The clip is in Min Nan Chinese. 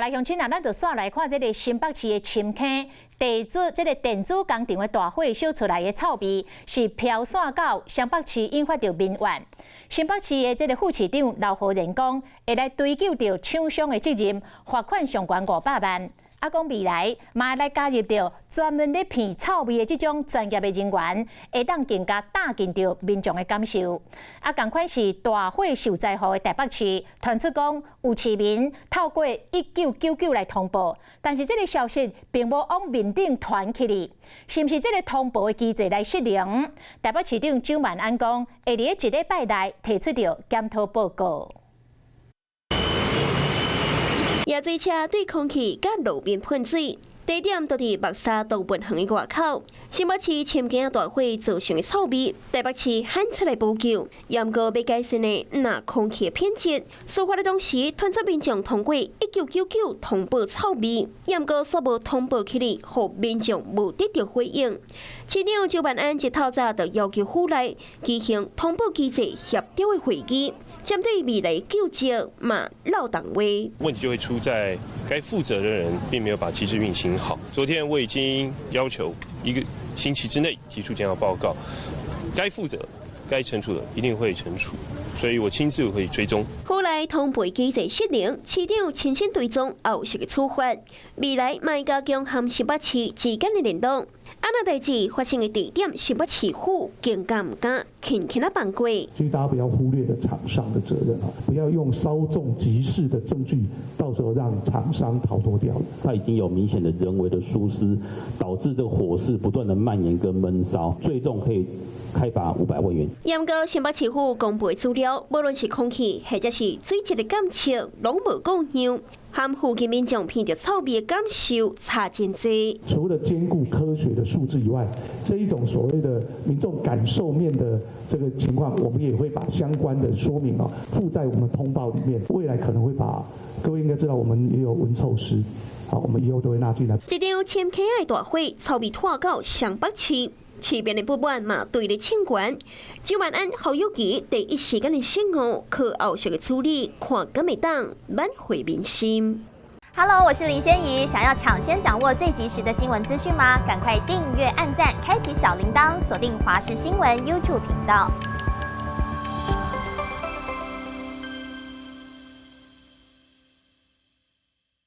來鄉親啊，咱就煞來看這个新北市的深坑地主這个電子工廠的大火燒出來的臭味，是飄散到雙北市，引發著民怨。新北市的這个副市長劉浩然講，會來追究著廠商的責任，罰款上懸500萬。啊，講未來嘛來加入著專門咧鼻臭味的這種專業的人員，會當更加貼近著民眾的感受。啊，仝款是大火受災戶的台北市，傳出講有市民透過1999來通報，但是這个消息並無往面頂傳起去，是毋是這个通報的機制來失靈？台北市長蔣萬安講，會佇一禮拜內提出著檢討報告。野水車對空氣佮路面噴水，地點就佇木柵動物園的外口。新北市深坑大火造成的臭味，台北市喊出來補救，毋過欲改善的毋但空氣的品質。事發的當時，傳出民眾通過1999通報臭味，毋過煞無通報起來，予民眾無得著回應。市長周萬安一透早就要求府內舉行通報機制協調的會議，針對未來究責嘛落重話。問題就會出在該負責的人並沒有把機制運行好。昨天我已經要求一個星期之內提出檢討報告，該負責、該懲處的一定會懲處，所以我親自會追蹤。後來通報機制失靈，市長親身追蹤後續的處罰。未來嘛加強和新北市之間的聯絡。按呢代誌發生的地點，新北市府更加毋敢輕輕仔放過。所以大家不要忽略了廠商的責任啊，不要用稍縱即逝的證據，到時候讓廠商逃脫掉了。他已經有明顯的人為的疏失，導致這個火勢不斷的蔓延跟悶燒，最重可以開罰500萬元。毋過新北市府公布的資料，無論是空氣或者是水質的檢測，攏無共樣。和附近民眾鼻著臭味的感受差真濟。除了兼顧科學的數字以外，這一種所謂的民眾感受面的這個情況，我們也會把相關的說明啊附在我們通報裡面。未來可能會把各位應該知道，我們也有聞臭師，好，我們以後都會納進來。這場深坑的大火，臭味拖到雙北市，市民的不滿嘛對咧衝懸。周萬安、侯友宜第一時間的醒悟，靠後續的處理，看敢會當挽回民心。 Hello，我是林仙怡，想要搶先掌握最及時的新聞資訊嗎？趕快訂閱、按讚、開啟小鈴鐺，鎖定華視新聞 YouTube 頻道。